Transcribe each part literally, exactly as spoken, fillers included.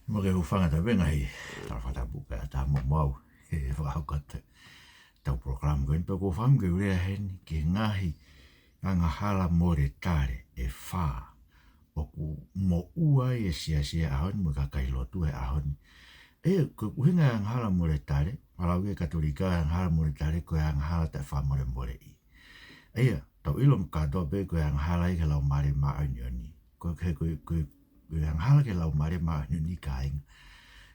Mo ke hūfanga atu pē ngaahi tala fakatapu pea ta mo mau he fakahoko atu ʻetau polokalama ko eni, pea ʻoku ou fakaʻamu ke u lea heni ki he ngaahi angahala moletale ʻe fā ʻoku moʻua ai e siasi he ʻaho ni mo e kakai lotu he ʻaho ni. ʻE, ko e ʻuhinga e angahala moletale, ʻa lau ki he Katolika, angahala moletale ko e angahala taʻefakamolemoleʻi. ʻA ia, tau ʻilo mo kātoa pē ko e angahala ia ki he Laumālie Māʻoniʻoni. Ko e, ko e, ko e, ko e angahala ki he Laumālie Māʻoniʻoni, kāinga,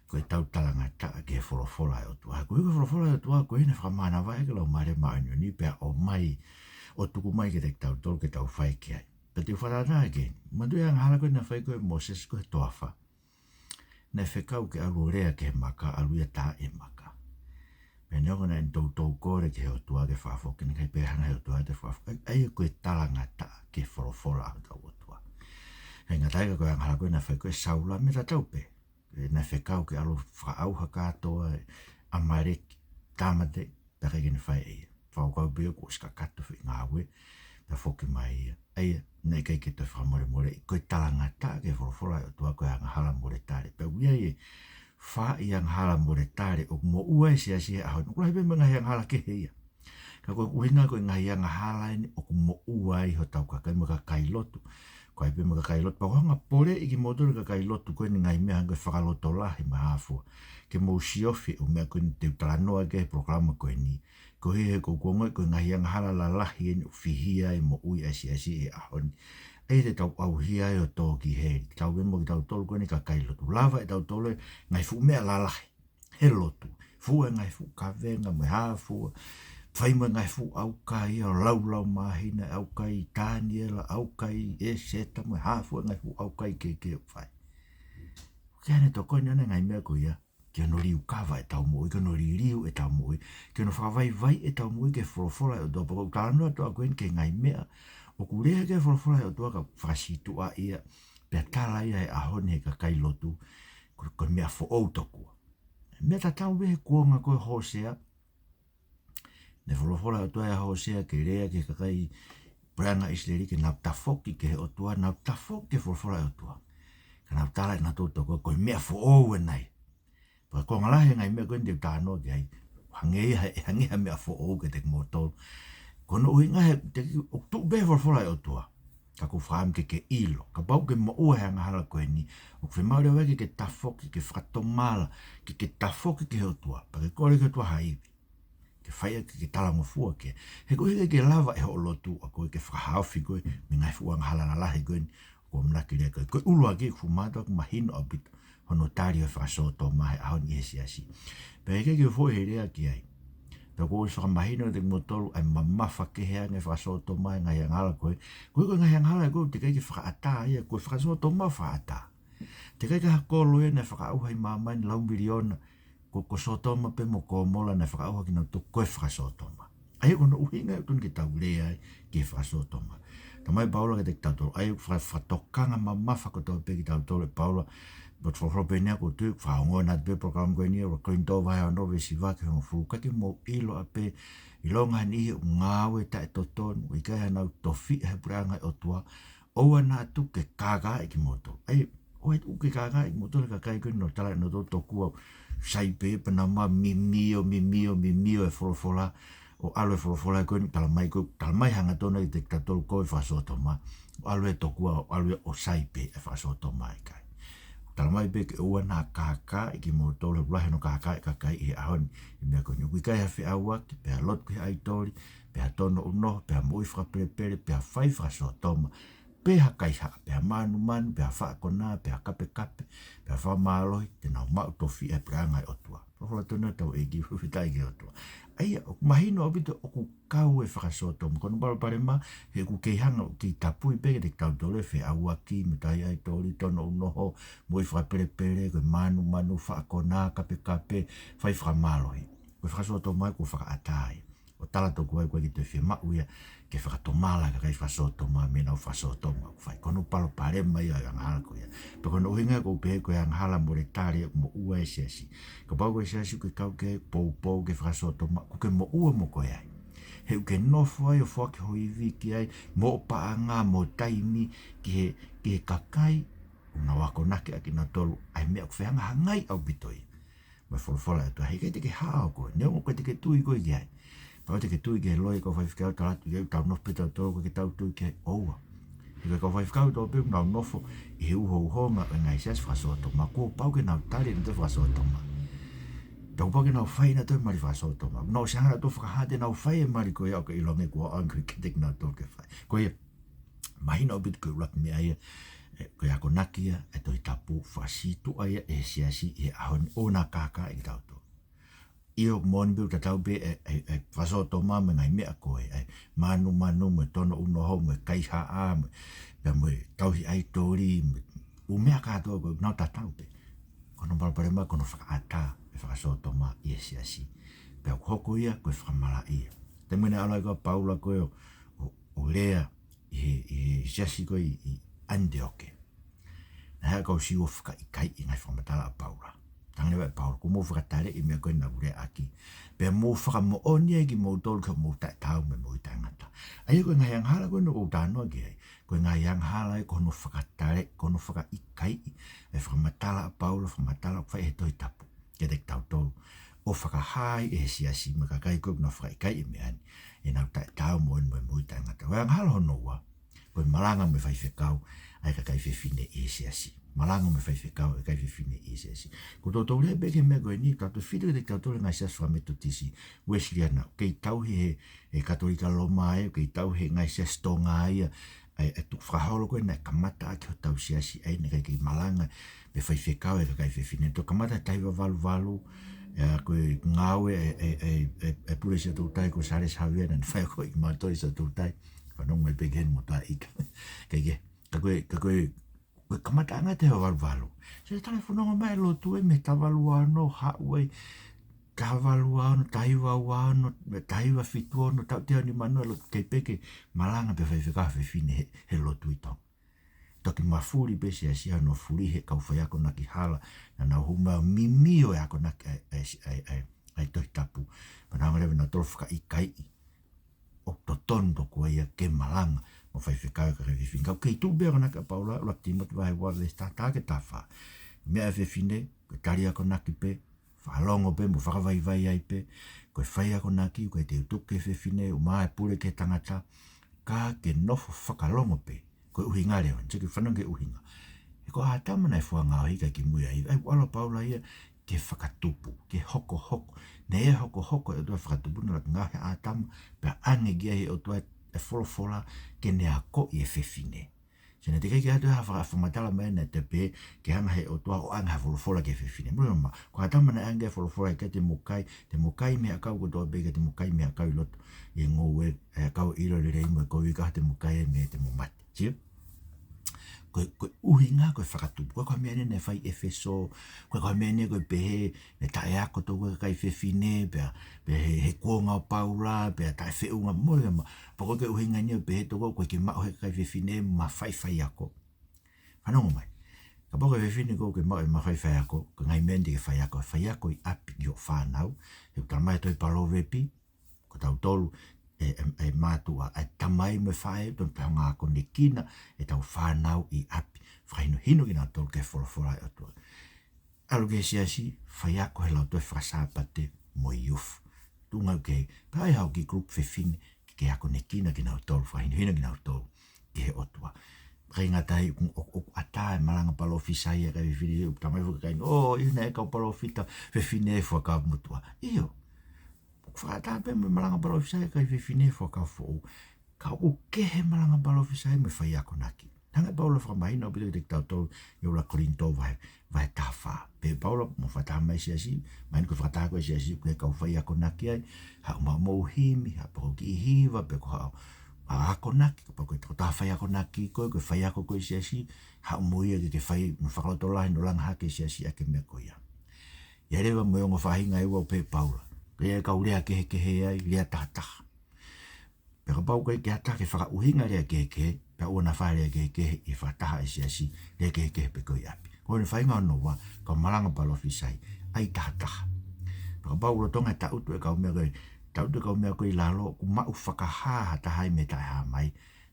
ko ʻetau talangataʻa ki he folofola ʻa e ʻOtua. Ko e folofola ʻa e ʻOtua ko ē naʻe fakamānava ʻaki e Laumālie Māʻoniʻoni pea ʻomai ʻo tuku mai kiate kitautolu ke tau fai ki ai. Pea te u fakatātā ki ai. Manatuʻi e angahala ko ē naʻe fai ko ē ʻe Mōsese ko ē he toafa. Naʻe fekau ke ʻalu ʻo lea ki he maka, ʻalu ia ʻo tā e maka. Pea neongo naʻe toutou kole ki he ʻOtua ke fakafoki, naʻe ʻikai pē hanga ʻe he ʻOtua ʻo fakafoki. ʻA ia, ʻa ia ko e talangataʻa ki he folofola ʻa hotau ʻOtua. ʻIkai ngata ai ka ko e angahala ko ē naʻe fai ko ē ʻe Saula, meʻa tatau pē. Naʻe fekau ke ʻalu ʻo fakaʻauha kātoa ʻa ʻAmaleki, tāmateʻi, pea ʻikai ke ne fai ʻe ia. Fakakaukau pē ia kuo ʻosi kakato e foʻi ngāue, pea foki mai ia. ʻA ia, naʻe ʻikai ke toe fakamolemoleʻi. Ko e talangataʻa ki he folofola ʻa e ʻOtua ko e angahala moletale. Pea ʻoku ʻi ai e fā ʻi he angahala moletale ʻoku moʻua ai e siasi he ʻaho ni. ʻOku lahi pē mo e ngaahi angahala kehe ia. Ka ko e ʻuhinga ko e ngaahi angahala eni ʻoku moʻua ai hotau kakai mo e kakai lotu. Ko e hā pē mo e kakai lotu. Pea ʻoku ou hanga ʻo poleʻi kimoutolu kakai lotu ko eni he ngaahi meʻa hangē ko e fakalotolahi mo e hā fua. Ke mou siofi e ʻū meʻa ko eni te u talanoa ki ai he polokalama ko eni. Koeʻuhi he ʻoku ou ongoʻi ko e ngaahi angahala lalahi eni ʻoku fihia ai e moʻui ʻa e siasi he ʻaho ni. ʻE te tau ʻauhia ai ʻo tō ki heli. Tau ʻi ai mo kitautolu ko eni kakai lotu. Lava ʻe tautolu e ngaahi fuʻu meʻa lalahi he lotu. Fua e ngaahi fuʻu kavenga mo e hā fua. Fai mo e ngaahi fuʻu ʻaukai ʻo laulau māhina, ʻaukai Taniela, ʻaukai ʻEseta mo e hā fua e ngaahi fuʻu ʻaukai kehekehe ʻoku fai. ʻOku ʻi ai hano tokoni ʻa e ngaahi meʻa ko ia ki hono liukava ʻetau moʻui, ki hono liliu ʻetau moʻui, ki hono fakavaivaiʻi ʻetau moʻui ki he folofola ʻa e ʻOtua. Pea ʻoku ou talanoa atu au ko eni ki he ngaahi meʻa ʻoku lea ki ai e folofola ʻa e ʻOtua ka fakasītuʻaʻi ia, pea tala ia he ʻaho ni ʻe he kakai lotu ko, ko e meʻa foʻou tokua. Meʻa tatau pē he kuonga ko ē ʻo Hōsea. Naʻe folofola e ʻOtua ʻia Hōsea ke lea ki he kakai puleʻanga ʻIsileli ke nau tafoki ki he ʻOtua, nau tafoki ki he folofola ʻa e ʻOtua. Ka nau tala ʻe nautolu tokua ko e meʻa foʻou ʻena ia. Pea ko e ngaahi lahi e ngaahi meʻa ko eni te u talanoa ki ai, hangē ia, hangē ha meʻa foʻou kiate kimoutolu. Ko hono ʻuhinga he, te, ʻoku tuʻu pē he folofola ʻa e ʻOtua. Ka ʻoku ou fakaʻamu ke ke ʻilo. Kapau ʻoku ke moʻua he angahala ko eni, ʻoku fiemaʻu leva ke ke tafoki, ke fakatomala, ke ke tafoki ki he ʻOtua. Pea ke kole ki he ʻOtua ha ivi ke fai ʻaki ke talangofua ki ai. He koeʻuhi ke lava ʻe hoʻo lotu ʻa koe ke fakahaofi koe mei he ngaahi fuʻu angahala lalahi ko eni ʻoku ou ʻamanaki lea ki ai. Ko e ʻuluaki, ʻoku fuʻu mātuʻaki mahino ʻaupito hono tali ʻo e fakasōtoma he ʻaho ni ʻi he siasi. Pea ʻikai ke u foʻi he lea ki ai. Pea ʻoku ou fakamahino kiate kimoutolu ʻa e mamafa kehe ange e fakasōtoma he ngaahi angahala ko ē. Ko e, ko e ngaahi angahala ko ē teʻeki ai ke fakaʻatā ia, ko e fakasōtoma fakaʻatā. Teʻeki ai ke ʻi ai ha kolo ia naʻe fakaʻauha ʻi māmani lau miliona, ko, ko Sōtoma pē mo Komola naʻe fakaʻauha kinautolu ko e fakasōtoma. ʻA ia ko hono ʻuhinga ʻoku totonu ke tau lea ai ki he fakasōtoma. Talamai ʻe Paula kiate kitautolu, ʻa ia ʻoku faka-, fakatokanga mamafa kotoa pē kitautolu ʻe Paula, but folofola pē eni ʻoku ou tui ʻoku faongoʻi atu pē polokalama ko eni, ʻuluaki Kolinitō vahe ono veesi hiva ki he hongofulu, ka ke mou ʻilo ʻapē, ʻilonga ha niʻihi ʻoku ngāue taʻetotonu, ʻikai hanau tofiʻa he puleʻanga ʻo e ʻOtua, ʻoua naʻa tuku ke kākaaʻi kimoutolu. ʻA ia, ʻoua ʻe tuku ke kākaaʻi kimoutolu ʻe he kakai ko eni, nau tala ʻe nautolu tokua ʻoku sai pē, pea nau mimio, mimio, mimio e folofola, ʻo ʻalu e folofola ko eni, talamai ko, talamai hangatonu kiate kitautolu ko e fakasōtoma, ʻo ʻalu ʻo tokua, ʻo ʻalu ia ʻo sai pē e fakasōtoma, ʻikai. Talamai pē ke ʻoua naʻa kākaaʻi kimoutolu, he ʻoku lahi hono kākaaʻi e kakai he ʻaho ni ʻi he meʻa ko eni. ʻOku ʻikai ha feʻauaki, pe ha lotu ki he ʻaitoli, pe ha tono ʻunoho, pe ha moʻui fakapelepele, pe ha fai fakasōtoma, pe ha kaihaʻa, pe ha mānumanu, pe ha faʻa konā, pe ha kapekape, pe ha fakamālohi, te nau maʻu tofiʻa he puleʻanga ʻo e ʻOtua. Folofola tonu ʻa hotau ʻEiki, fakafetaʻi ki he ʻOtua. ʻA ia, ʻoku mahino ʻaupito ʻoku kau e fakasōtoma. Ko hono palopalema, he ʻoku kei hanga ʻo kei tapui pē kiate kitautolu e feʻauaki, mo e tauhi ʻaitoli, tono ʻunoho, moʻui fakapelepele, ko e mānumanu, faʻa konā, kapekape, fai fakamālohi. Ko e fakasōtoma ia kuo fakaʻatā ia. ʻO tala tokua ʻoku ʻikai ke toe fiemaʻu ia ke fakatomala e kakai fakasōtoma mei heʻenau fakasōtoma ʻoku fai. Ko hono palopalema ia ʻo e angahala ko ia. Pea ko hono ʻuhinga ia ʻoku ou pehē ko e angahala moletale ʻoku moʻua ai e siasi. Kapau ko e siasi ʻoku ke kau ki ai, poupou ki he fakasōtoma, ʻoku ke moʻua mo koe ai. He ʻoku ke nofo ai ʻo foaki ho ivi ki ai, mo hoʻo paʻanga, mo e taimi, ki he, ki he kakai Nau akonaki ʻa kinautolu ʻa e meʻa ʻoku fehangahangai ʻaupito ia mo e folofola ʻa e ʻOtua. He ʻikai te ke hao koe, neongo ʻikai te ke tui koe ki ai. Pau te ke tui ki he loi ʻa e kau faifekau, tala atu ia ʻoku tau nofo pē tautolu, ʻikai ke tau tui ki ai. ʻOua. He ko e kau faifekau tō pē ʻoku nau nofo ʻi he uhouhonga ʻo e ngaahi siasi fakasōtoma, kuo pau ke nau tali ʻenau fakasōtoma. Pea kuo pau ke nau fai ʻenau mali fakasōtoma. Nau ʻosi hanga ʻo fakahā te nau fai e mali ko ia ʻoku ʻiloange kuo ʻoange kiate kinautolu ke fai. Ko ia, mahino ʻaupito ko e ʻuluaki meʻa ia, ē, ko e akonaki ia ʻa e Tohi Tapu, fakasītuʻa ia ʻe he siasi ʻi he ʻaho ni ʻo na kākaaʻi kitautolu. ʻIo, moʻoni pē ʻoku tatau pē ʻa e, ʻa e, ʻa e fakasōtoma mo e ngaahi meʻa ko ē, ʻa e manumanu mo e tono unoho mo e kaihaʻa mo e, pea mo e tauhi ʻaitoli mo e ʻū meʻa kātoa ko ē, nau tatau pē. Ko hono palopalema ko hono fakaʻatā e fakasōtoma ʻi he siasi. Pea ʻoku hoko ia ko e fakamalaʻia. Taimi naʻe ʻalu ai ko ē ʻa Paula ko ē ʻo, ʻo, ʻo lea ʻi he, ʻi he siasi ko ē ʻi, ʻi ʻAniteoke. Naʻe ʻi ai e kau Siu ʻo fakaʻikaiʻi e ngaahi fakamatala ʻa Paula. Talaange leva ʻe Paula, kuo mou fakataleʻi e meʻa ko ē naʻa ku leaʻaki, pea mou fakamoʻoni ai kimoutolu ki hoʻomou taʻetaau mo e moʻui taʻengata. ʻA ia ko e ngaahi angahala ko ē naʻa ku talanoa ki ai, ko e ngaahi angahala ia ko hono fakataleʻi, ko hono fakaʻikaiʻi e fakamatala ʻa Paula, fakamatala ʻoku fai ʻe he Tohi Tapu kiate kitautolu, ʻo fakahā ai ʻe he siasi mo e kakai ko ē ʻoku nau fakaʻikaiʻi e meʻa ni, ʻenau taʻetaau mo e, mo e moʻui taʻengata. Ko e angahala hono ua, ko e malanga mo e faifekau ʻa e kakai fefine ʻi he siasi. Malanga mo e faifekau ʻa e kakai fefine ʻi he siasi. Ko e toutou lea pē ki he meʻa ko eni, ka tau tefito kiate kitautolu he ngaahi siasi fakametotisi, Uēsiliana, ʻoku kei tauhi ʻe he, ʻe he Katolika Loma ia, ʻoku kei tauhi ʻe he ngaahi siasi Tonga ia ʻa e, ʻa e tukufakaholo ko ē naʻe kamata ʻaki hotau siasi, ʻa ia naʻe ʻikai ke malanga pe faifekau e kakai fefine. Toki kamata he taha hiva valu valu, ʻa ia ko e ngāue ʻa e, ʻa e, ʻa e, ʻa e, ʻa e pule Siaʻatoutai ko Sālesi Havea naʻa ne faiako ʻi Mātoli Siaʻatoutai. Fanongo mai pē ki heni mo tā ika. Ka ʻikai, ka ko e, ka ko e, ko e kamataʻanga taha hiva valu valu. Sio, tala e fononga mai e lotu ē mei he taha valu ua ono, haʻu ai taha valu ua ono, taha hiva ua ono, mei he taha hiva fitu ono, tautea ni mano e lotu, ʻikai pē ke malanga pe faifekau fefine he, he lotu ʻi Tonga. Toki mafuli pē siasi ia hono fuli he kau faiakonaki hala naʻa nau hū mai ʻo mimio e akonaki ʻa e, ʻa e, ʻa e, ʻa e, ʻa e Tohi Tapu. Pea nau hanga leva ʻo nau tolo fakaʻikaiʻi ʻoku totonu tokua ia ke malanga mo faifekau e kakai fefine. Ka ʻoku kei tuʻu pē e akonaki ʻa Paula, ʻuluaki Tīmote vahe ua veesi taha taha ki he taha fā. Meʻa ʻa e fefine, ko e tali akonaki pē, fakalongo pē mo fakavaivai ai pē. Ko e fai akonaki, ʻoku ʻikai te u tuku ki he fefine, ʻumaʻā e pule ki he tangata, ka ke nofo fakalongo pē. Ko e ʻuhinga leva, sio ki he fanongo ki he ʻuhinga. He ko ʻĀtama naʻe fua ngaohi kae kimui ai, ʻa ia ʻoku ʻalu ʻa Paula ia ke fakatupu, ke hokohoko. Naʻe ʻi ai e hokohoko ʻa e ʻOtua he fakatupu, naʻe ʻuluaki ngaohi ʻa ʻĀtama, pea ʻange ki ai ʻe he ʻOtua e folofola ke ne akoʻi e fefine. Sio, naʻe teʻeki ai ke ʻoatu ha faka-, fakamatala mai naʻe te pehē ke hanga ʻe he ʻOtua ʻo ʻange ha folofola ki he fefine. Mou ʻilo mai, ko ʻĀtama naʻe ʻange e folofola ia, ʻikai te mou kai, te mou kai mei he ʻakau kotoa pē, ʻikai te mou kai mei he ʻakau ʻi loto ʻi he ngoue, e ʻakau ʻilo lelei mo e kovi, ka te mou kai ai mei ai te mou mate. Sio? Ko e, ko e ʻuhinga, ko e fakatupu. Ko e, ko e meʻa eni naʻe fai ʻi ʻEfesō, ko e, ko e meʻa eni ko e pehē, naʻe taʻeako tokua e kakai fefine, pea, pea he, he kuonga ʻo Paula, pea taʻefeʻunga mo ia ma. Pea ko e ʻuhinga eni ʻo pehē tokua ʻoku ʻikai ke maʻu ʻe he kakai fefine mafai faiako. Fanongo mai. Kapau ko e fefine ʻoku ʻikai ke maʻu e mafai faiako, ko e ngaahi meʻa eni te ke faiako, faiako ʻi ʻapi ʻi hoʻo fānau, he ʻoku talamai ʻe he tohi Palōvepi, ko tautolu, e, e, e mātuʻa, e tamai mo e faʻē, tonu pē ʻa e ngaahi akonekina ʻetau fānau ʻi ʻapi. Fakahinohino kinautolu ki he folofola ʻa e ʻOtua. ʻAlu ki he siasi, faiako he lautohi Fakasāpate mo e youth. Tuʻunga ʻoku kei, pea ʻi ai haʻo kiʻi kulupu fefine, ke, ke akonekina kinautolu, fakahinohino kinautolu ki he ʻOtua. ʻIkai ngata ai, ʻoku, ʻoku, ʻoku ʻatā e malanga palōfisai ʻa e kakai fefine, ʻoku talamai foki ʻe he kakai, ʻō, ʻi he naʻe kau palōfita fefine he Fuakava Motuʻa. ʻIo. ʻOku fakaʻatā pē mo e malanga palōfisai ʻa e kakai fefine he Fuakava Foʻou. Ka ʻoku kehe e malanga palōfisai mo e faiakonaki. Hanga ʻe Paula ʻo fakamahino ʻaupito kiate kitautolu ʻi he ʻuluaki Kolinitō vahe, vahe taha fā. Pehē ʻe Paula, mou fakataha mai siasi, mahino ko e fakataha ko ē siasi, ko e kau faiakonaki ai, haʻu mo hoʻomou himi, haʻu pē ko e kiʻi hiva, pe ko haʻo, ʻa, akonaki, kapau ko e tokotaha faiakonaki koe, ko e faiako koe siasi, haʻu mo ia ke ke fai, mo fakalotolahi, nofo langa hake siasi ʻaki e meʻa ko ia. ʻI ai leva mo e ongo faʻahinga ʻe ua ʻoku pehē ʻe Paula. Ko e kau lea kehekehe ai, lea tahataha. Pea kapau ʻoku ʻikai ke ʻatā ke fakaʻuhinga e lea kehekehe, pea ʻoua naʻa fai e lea kehekehe ʻi he fakataha ʻa e siasi, lea kehekehe pē ko ē ʻi ʻapi. Ko hono faʻahinga hono ua, kau malanga palōfisai, ʻai tahataha. Pea kapau ʻoku lolotonga e taʻutu e kau meʻa ko ē, taʻutu e kau meʻa ko ē ʻi lalo, ʻoku maʻu fakahā ha taha ai mei he taʻehāmai,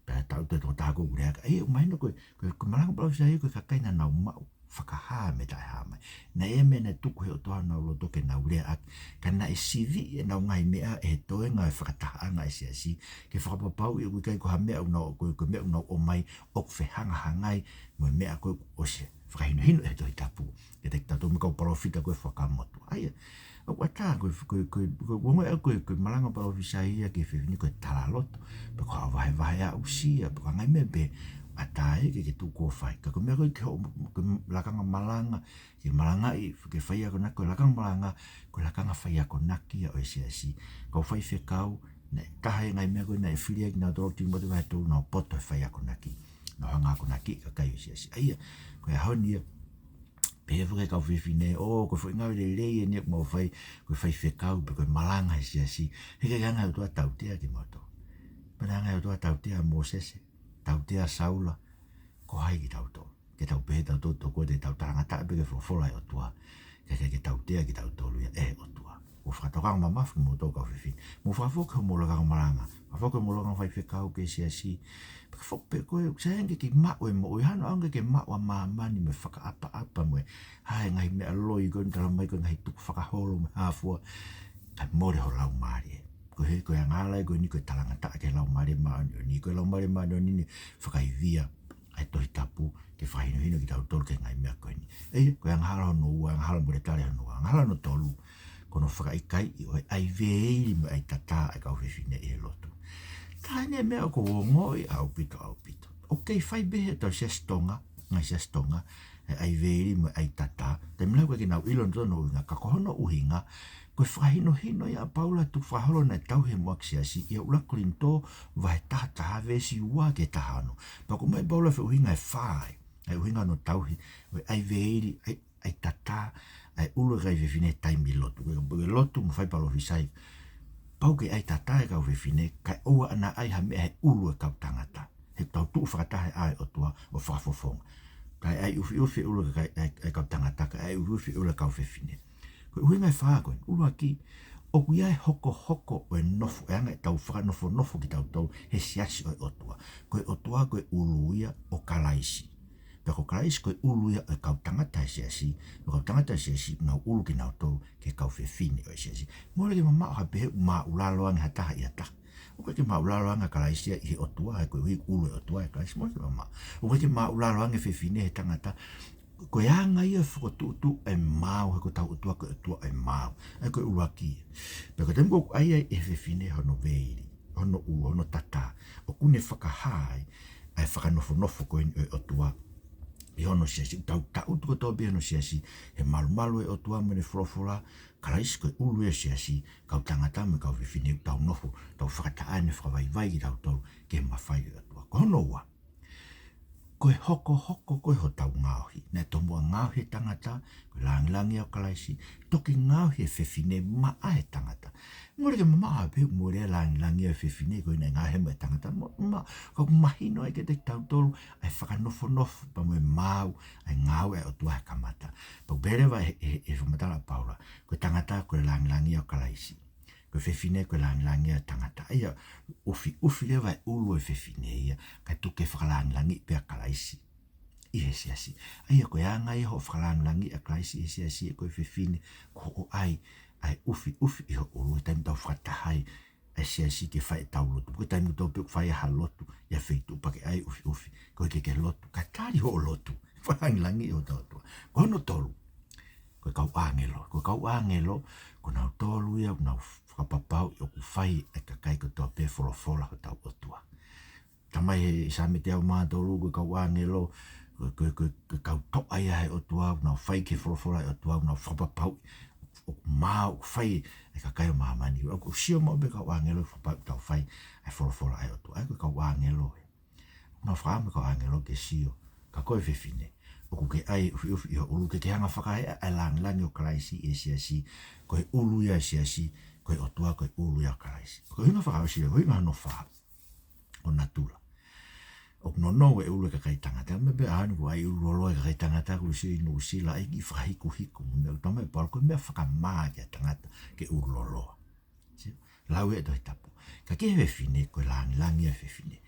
Pea tau te toko taha ko ʻeku lea ʻaki. ʻA ia, ʻoku mahino ko e, ko e, ko e malanga palōfisai ko e kakai naʻa nau maʻu fakahā mei he taʻehāmai. Naʻe ʻi ai e meʻa naʻe tuku he ʻOtua honau loto ke nau lea ʻaki. Ka naʻe siviʻi ʻenau ngaahi meʻa ʻe he toenga ʻo e fakatahaʻanga ʻa e siasi, ke fakapapauʻi ʻoku ʻikai ko ha meʻa ʻoku nau, ko e, ko e meʻa ʻoku nau ʻomai ʻoku fehangahangai mo e meʻa ko ē ʻoku ʻosi fakahinohino ʻe he Tohi Tapu kiate kitautolu mo e kau palōfita ko ē fakamotuʻa. ʻA ia, ʻoku ʻatā ko e, ko e, ko e, ko e, ko e ongo ʻa ko e, ko e malanga palōfisai ia ki he fefine ko e talaloto, pe ko ha vahevahe aʻusia, pe ko ha ngaahi meʻa pehē, ʻatā ia ke, ke tuku ʻo fai. Ka ko e meʻa ko ē ke hoʻo, ke lakanga malanga, ke malangaʻi, ke faiakonaki, ko e lakanga malanga, ko e lakanga faiakonaki ia ʻo e siasi. Kau faifekau, naʻe taha e ngaahi meʻa ko ē naʻe fili ai kinautolu, Tīmote vahe tolu, nau poto he faiakonaki. Nau hanga ʻo akonakiʻi e kakai ʻo e siasi. ʻA ia, ko e ʻaho ni ia, pehē foki e kau fefine, ʻō, ko e foʻi ngāue lelei eni ʻoku mau fai, ko e faifekau, pe ko e malanga he siasi. He ʻikai ke hanga ʻe he ʻOtua ʻo tautea kimautolu. Pea naʻe hanga ʻe he ʻOtua ʻo tautea ʻa Mōsese, tautea ʻa Saula, ko hai kitautolu? Ke tau pehē tautolu tokua te tau talangataʻa pē ki he folofola ʻa e ʻOtua, kae ʻikai ke tautea kitautolu ia ʻe he ʻOtua. ʻOku fakatokanga mamafa kimoutolu kau fefine. Mou fakafoki hoʻomou lakanga malanga. Fakafoki hoʻomou lakanga faifekau ki he siasi. Pea ka foki pē ko ē, sai ange ke maʻu e moʻui, hano ange ke maʻu ʻa māmani mo e fakaʻapaʻapa mo e hā e ngaahi meʻa loi ko eni talamai ko e ngaahi tukufakaholo mo e hā fua. Kae mole ho laumālie. Ko e hā, ko e angahala ia ko eni ko e talangataʻa ki he Laumālie Māʻoniʻoni. Ko e Laumālie Māʻoniʻoni eni fakaivia ʻa e Tohi Tapu ke fakahinohino kitautolu ki he ngaahi meʻa ko eni. ʻA ia, ko e angahala hono ua, angahala mole tale hono ua, angahala hono tolu, ko hono fakaʻikaiʻi ʻo e ʻai veili mo e ʻai tatā ʻa e kau fefine ʻi he lotu. Ka ʻi ai e meʻa ʻoku ou ongoʻi ʻaupito, ʻaupito. ʻOku kei fai pē ʻe he tau siasi Tonga, ngaahi siasi Tonga, e ʻai veili mo e ʻai tatā. Taimi lahi ʻoku ʻikai ke nau ʻilo nautolu hono ʻuhinga, ka ko hono ʻuhinga, ko e fakahinohino ia ʻa Paula tukufakaholo naʻe tauhi ʻe he muʻaki siasi, ʻi he ʻuluaki Kolinitō vahe taha taha veesi ua ki he taha ono. Pea ʻoku ʻomai ʻe Paula e foʻi ʻuhinga ʻe fā ai, ʻa e ʻuhinga hono tauhi ʻo e ʻai veili, ʻai, ʻai tatā ʻa e ʻulu ʻo e kakai fefine he taimi lotu. Ko e, ko e lotu mo fai palōfisai, pau ke ʻai tatā e kau fefine, kae ʻoua naʻa ʻai ha meʻa he ʻulu ʻo e kau tangata. He tau tuʻu fakataha he ʻao ʻo e ʻOtua ʻo fakafofonga. Kae ʻai ʻufiʻufi e ʻulu ʻo e kakai, ʻa e, ʻa e kau tangata, kae ʻai ʻufiʻufi e ʻulu ʻo e kau fefine. Ko e ʻuhinga ʻe fā ko ē, ʻuluaki, ʻoku ʻi ai e hokohoko ʻo e nofo, e anga ʻetau fakanofonofo kitautolu he siasi ʻo e ʻOtua. Ko e ʻOtua ko e ʻulu ia ʻo Kalaisi. Pea ko Kalaisi ko e ʻulu ia ʻo e kau tangata he siasi, ʻo e kau tangata he siasi, nau ʻulu kinautolu ki he kau fefine ʻo e siasi. Mole ke mamaʻo ha pehē ʻoku māʻulalo ange ha taha ʻi ha taha. ʻOku ʻikai ke māʻulalo ange ʻa Kalaisi ia ʻi he ʻOtua, he koeʻuhi ʻoku ʻulu e ʻOtua ʻia Kalaisi, mole ke mamaʻo. ʻOku ʻikai ke māʻulalo ange fefine he tangata, ko e anga ia e fokotuʻutuʻu e maau, he ko hotau ʻOtua ko e ʻOtua e maau. ʻA ia ko e ʻuluaki ia. Pea ko e taimi ko ē ʻoku ʻai ai ʻe he fefine hono veili, hono ʻulu, hono tatā, ʻoku ne fakahā ai ʻa e fakanofonofo ko eni ʻo e ʻOtua ʻi hono siasi. Tau taʻutu kotoa pē hono siasi he malumalu ʻo e ʻOtua mo ʻene folofola, Kalaisi ko e ʻulu ia ʻo e siasi, kau tangata mo e kau fefine ʻoku tau nofo, tau fakataʻane fakavaivai kitautolu ki he mafai ʻo e ʻOtua. Ko hono ua, ko e hokohoko ko ē hotau ngaohi. Naʻe tomuʻa ngaohi e tangata, ko e lāngilangi ia ʻo Kalaisi, toki ngaohi e fefine maʻa e tangata. Mole ke mamaʻo ha pehē ʻoku mole e lāngilangi ia ʻo e fefine ko ē naʻe ngaohi mo e tangata. Mo, ma, ka ʻoku mahino ai kiate kitautolu ʻa e fakanofonofo pea mo e maau ʻa e ngāue ʻa e ʻOtua he kamata. Pea ʻoku pehē leva ʻe he, he, he fakamatala ʻa Paula, ko e tangata ko e lāngilangi ia ʻo Kalaisi. Ko e fefine ko e lāngilangi ia ʻo e tangata. ʻA ia, ʻufiʻufi leva e ʻulu ʻo e fefine ia, kae tuku ke fakalāngilangiʻi pē ʻa Kalaisi ʻi he siasi. ʻA ia, ko e anga ia hoʻo fakalāngilangiʻi ʻa Kalaisi ʻi he siasi, ko e fefine, ko hoʻo ʻai ʻa e ʻufiʻufi ʻi ho ʻulu he taimi tau fakataha ai ʻa e siasi ke fai ʻetau lotu. Ko e taimi kotoa pē ʻoku fai ai ha lotu ʻi ha feituʻu pea ke ʻai ʻufiʻufi, koeʻuhi ke ke lotu, kae tali hoʻo lotu, fakalāngilangiʻi hotau ʻOtua. Ko hono tolu, ko e kau ʻāngelo. Ko e kau ʻāngelo, ko kinautolu ia ʻoku nau fakapapauʻi ʻoku fai ʻe he kakai kotoa pē e folofola hotau ʻOtua. Talamai ʻe he Saame teau mā tolu, ko e kau ʻāngelo, ko e, ko e, ko e, ko e kau toʻa ia ʻa e ʻOtua, ʻoku nau fai ki he folofola ʻa e ʻOtua, ʻoku nau fakapapauʻi ʻoku maau, ʻoku fai ʻe he kakai ʻo māmani. ʻOku sio maʻu pē e kau ʻāngelo ʻoku fakapapauʻi ʻoku tau fai ʻa e folofola ʻa e ʻOtua. ʻA ia ko e kau ʻāngelo ē. ʻOku nau fakaʻamu e kau ʻāngelo ke sio, ka ko e fefine, ʻoku ke ʻai e ʻufiʻufi ʻi ho ʻulu ke ke hanga ʻo fakahā ʻa e lāngilangi ʻo Kalaisi ʻi he siasi, ko e ʻulu ia ʻo e siasi, ko e ʻOtua ko e ʻulu ia ʻo Kalaisi. Ko e ʻuhinga fakaʻosi, ko e ʻuhinga hono fā, ko natula. ʻOku nounou e ʻulu ʻo e kakai tangata. Meʻa pē ʻaho ni ʻoku ʻai ʻulu loloa e kakai tangata, ʻoku sio ʻi Nuʻusila, ʻai e kiʻi fakahikuhiku, meʻa ʻoku talamai ʻe Paula ko e meʻa fakamā ki he tangata ke ʻulu loloa. Sio, lau ʻe he Tohi Tapu. Ka ki he fefine, ko e lāngilangi ia ʻo e fefine.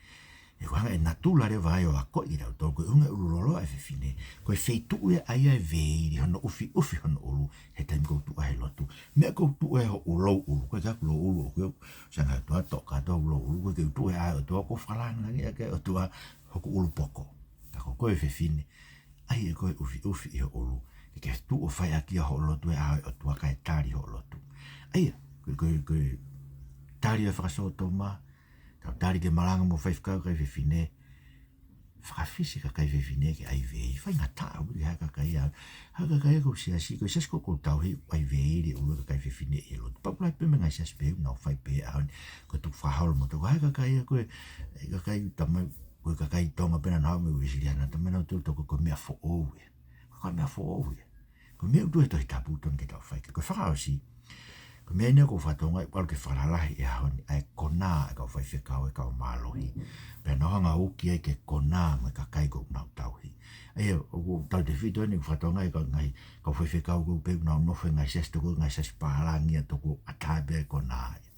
He ko e anga e natula leva ia ʻo akoʻi kitautolu, ko e ʻuhinga e ʻulu lōloa ʻa e fefine, ko e feituʻu ia ʻa ia ʻe veili hono ʻufiʻufi hono ʻulu he taimi ʻoku tuʻu ai he lotu. Meʻa ʻoku tuʻu ai ho ʻulu, ʻulu, ko e ka ʻulu, ʻulu, ʻoku ou sanga atu ʻo toka atu ʻulu, ʻulu, ko e ke tuʻu ai ʻa e ʻOtua, ʻoku fakalāngilangiʻi ʻaki ʻe he ʻOtua hoku ʻulu poko. Ka ko koe fefine, ʻai ʻe koe ʻufiʻufi ʻi ho ʻulu, ke ke tuʻu ʻo fai ʻaki ia hoʻo lotu ʻe ʻa e ʻOtua kae tali hoʻo lotu. ʻA ia, ko e, ko e, ko e tali ʻa e fakasōtoma, tau tali ke malanga mo faifekau kakai fefine, fakafisi kakai fefine ke ʻai veili, faingataʻa ʻaupito ki ha kakai ia, ha kakai ia ko e siasi, ko e siasi ko ē ʻoku tauhi ʻai veili ʻulu kakai fefine ʻi he lotu. Pea ʻoku lahi pē mo e ngaahi siasi pehē ʻoku nau fai pehē he ʻaho ni, ko e tukufakaholo mo e toko. He kakai ia ko e, e kakai tamai, ko e kakai Tonga pē naʻa nau haʻu mei Uēsiliana, tamai nautolu toko ko e meʻa foʻou ia. Ko e meʻa foʻou ia. Ko e meʻa ʻoku tuʻu he Tohi Tapu totonu ke tau fai. Ko e fakaʻosi, ko e meʻa eni ʻoku ou fakatokangaʻi ʻoku ʻalu ke fakalalahi he ʻaho ni, ʻa e konā ʻa e kau faifekau, ʻa e kau mālohi. Pea nau hanga ʻo uki ai ke konā mo e kakai ʻoku nau tauhi. ʻA ia, ʻoku ou tautefito eni ʻoku ou fakatokangaʻi e kau ngaahi, kau faifekau ko ē pē ʻoku nau nofo he ngaahi siasi toko, ngaahi siasi pālangi ia toko ʻatā pē ʻa e konā ia.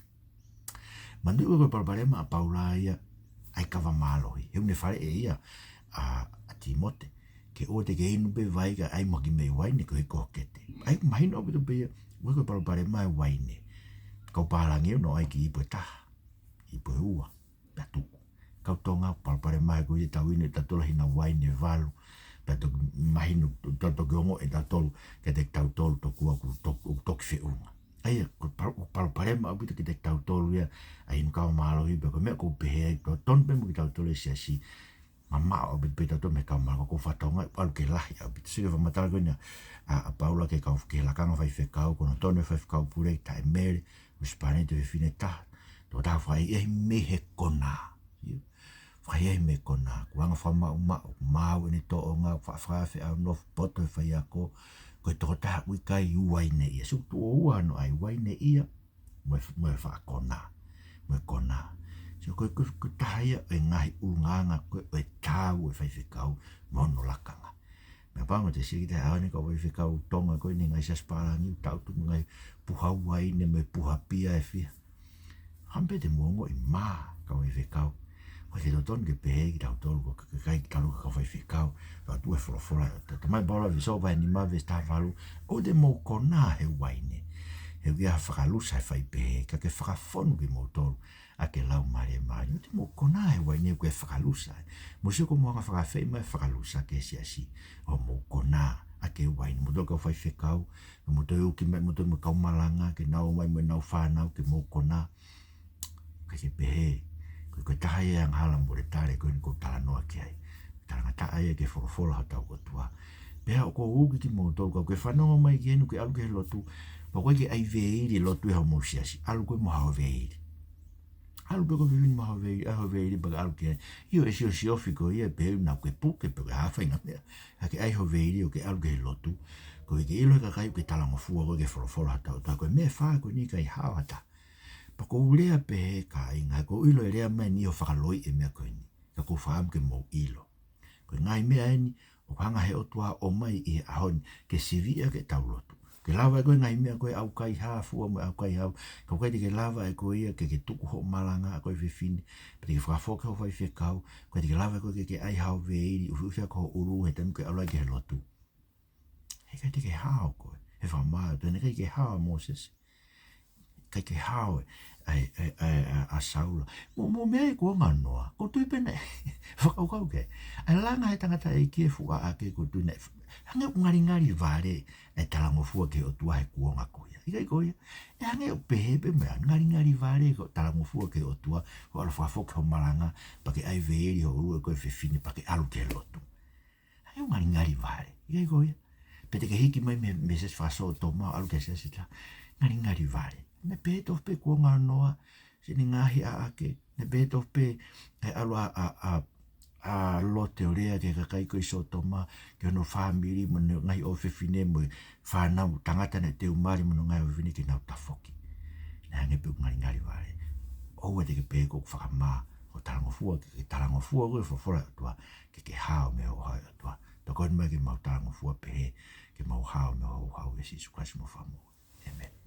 Manatuʻi ko e palopalema ʻa Paula ia ʻa e kava mālohi. He ʻoku ne faleʻi ia ʻa, ʻa Tīmote ke ʻoua te ke inu pē vai kae ʻai mo ha kiʻi meʻi uaine koeʻuhi ko ho kete. ʻA ia ʻoku mahino ʻaupito pē ia, ʻoku ʻikai ko e palopalema ʻa e uaine. Kau pālangi ʻoku nau ʻai ki he ipu ʻe taha, ipu ʻe ua, pea tuku. Kau Tonga, palopalema he ko ia ʻetau inu ʻe tautolu ha hina uaine ʻe valu, pea toki mahino, to-, toki ongoʻi ʻe tautolu kiate kitautolu tokua ʻoku tok-, ʻoku toki feʻunga. ʻA ia, ko e palo-, ko e palopalema ʻaupito kiate kitautolu ia ʻa e inu kava mālohi, pea ko e meʻa ʻoku ou pehē ai, totonu pē mo kitautolu he siasi, mamaʻo ʻaupito pē tautolu mei he kava mālohi, ko e fakatokangaʻi ʻoku ʻalu ke lahi ʻaupito. Sio ki he fakamatala ko eni ʻa, ʻa Paula ki he kau, ki he lakanga faifekau, ko hono tonu e faifekau pule, taʻemele, husepāniti, fefine ʻe taha, tokotaha fakaʻehiʻehi mei he konā. ʻIo. Fakaʻehiʻehi mei he konā, kuo anga fakamaʻumaʻu, maau ʻene tōʻonga, faʻa, faʻa feʻao nofo, poto he faiako, ko e tokotaha ʻoku ʻikai uaineʻia. Sio, tuʻo ua hono ʻai, uaineʻia mo e, mo e faʻa konā, mo e konā. Sio, ko e, ko e, ko e taha ia ʻo e ngaahi ʻulungaanga ko ē ʻo e taau ʻo e faifekau mo hono lakanga. Meʻapango te sio ki he ʻaho ni kau faifekau Tonga ko eni ngaahi siasi pālangi ʻoku tau tuku ngaahi puha uaine mo e puha pia ʻe fiha. Hangē pē te mou ongoʻi mā kau faifekau. ʻOku ʻikai totonu ke pehē kitautolu ko e kakai kitautolu ko e kau faifekau. Ka tuʻu he folofola ʻa e ʻOtua. Talamai ʻe Paula ʻi Efesō vahe nima veesi taha valu, ʻoua te mou konā he uaine. He ʻoku ʻi ai ha fakalusa ʻe fai pehē, ka ke fakafonu kimoutolu ʻaki e Laumālie Māʻoniʻoni. ʻOua te mou konā he uaine, ʻoku ʻi ai e fakalusa. Mou sio ko hoʻomou anga fakaafeʻi mai e fakalusa ki he siasi, ʻo mou konā ʻaki e uaine. Mou tokua kau faifekau, mou tokua uki mai, mou tokua mo e kau malanga, ke nau ō mai mo ʻenau fānau ke mou konā. ʻIkai ke pehē. Ko e, ko e taha ia e angahala mole tale ko eni ʻoku ou talanoa ki ai. Talangataʻa ia ki he folofola hotau ʻOtua. Pea ʻoku ou uki kimoutolu, kapau ʻoku ke fanongo mai ki heni ʻoku ke ʻalu ki he lotu, pea ʻoku ʻikai ke ʻai veili he lotu ʻi homou siasi, ʻalu koe mo haʻo veili. ʻAlu pē koe fefine mo haʻo veili, ʻai hoʻo veili pea ke ʻalu ki ai. ʻIo, ʻe siosiofi koe ia, pehē naʻa ke puke pe ko e hā e faʻahinga meʻa. Ka ke ʻai hoʻo veili ʻo ke ʻalu ki he lotu, koeʻuhi ke ʻilo ʻe he kakai ʻoku ke talangofua koe ki he folofola hotau ʻOtua. Ko e meʻa ʻe fā ko eni ʻikai hao ha taha. Pea ʻoku ou lea pehē kāinga, he ʻoku ou ʻilo e lea mai eni ʻo fakaloiʻi e meʻa ko eni. Ka ʻoku ou fakaʻamu ke mou ʻilo. Ko e ngaahi meʻa eni ʻoku hanga ʻe he ʻOtua ʻo ʻomai ʻi he ʻaho ni ke siviʻi ʻaki ʻetau lotu. Ke lava ʻe koe e ngaahi meʻa ko ē ʻaukai hā fua mo e ʻaukai hau. Ka ʻoku ʻikai te ke lava ʻe koe ia ke ke tuku hoʻo malanga ʻa koe fefine, pe te ke fakafoki hoʻo faifekau, ʻoku ʻikai te ke lava ʻe koe ke ke ʻai haʻo veili, ʻufiʻufi ʻaki hoʻo ʻulu he taimi ʻoku ke ʻalu ai ki he lotu. He ʻikai te ke hao koe, he fakamaau, te ne ʻikai ke hao ʻa Mōsese. ʻIkai ke hao ʻa, ʻa, ʻa, ʻa, ʻa Saula. Mo, mo e meʻa ʻi he kuonga ʻo Noa. ʻOku ou tui pē naʻe fakakaukau ki ai. ʻA e langa ʻe he tangataʻeiki e fuʻu ʻaʻake, ʻoku ou tui naʻe, hangē ʻoku ngalingali vale e talangofua ki he ʻOtua he kuonga ko ia. ʻIkai ko ia. ʻE hangē ʻoku pehē pē meʻa, ngalingali vale hoʻo talangofua ki he ʻOtua, hoʻo ʻalu ʻo fakafoki hoʻo malanga, pea ke ʻai veili hoʻo ʻulu ʻe koe fefine, pea ke ʻalu ki he lotu. ʻA ia ʻoku ngalingali vale. ʻIkai ko ia. Pe te ke hiki mai mei, mei he siasi fakasōtoma ʻo ʻalu ki he siasi ʻe taha. Ngalingali vale. Naʻe pehē tofu pē kuonga ʻo Noa, siʻene ngaahi ʻaʻake. Naʻe pehē tofu pē ʻa e ʻalu ʻa, ʻa, ʻa, ʻa Lote ʻo lea ki he kakai ko ē ʻi Sōtoma, ki hono fāmili mo hono ngaahi ʻofefine mo e fānau tangata naʻe teu mali mo hono ngaahi ʻofefine ke nau tafoki. Naʻe hangē pē ʻoku ngalingali vale. ʻOua te ke pehē ʻoku fakamā hoʻo talangofua, ke, ke talangofua koe ki he folofola ʻa e ʻOtua, ke ke hao mei hoʻo hao ʻi he ʻOtua. Tokoni mai ke mau talangofua pehē, ke mau hao mei hoʻo hao ʻia Sīsū Kalaisi homau Fakamoʻui. ʻĒmeni.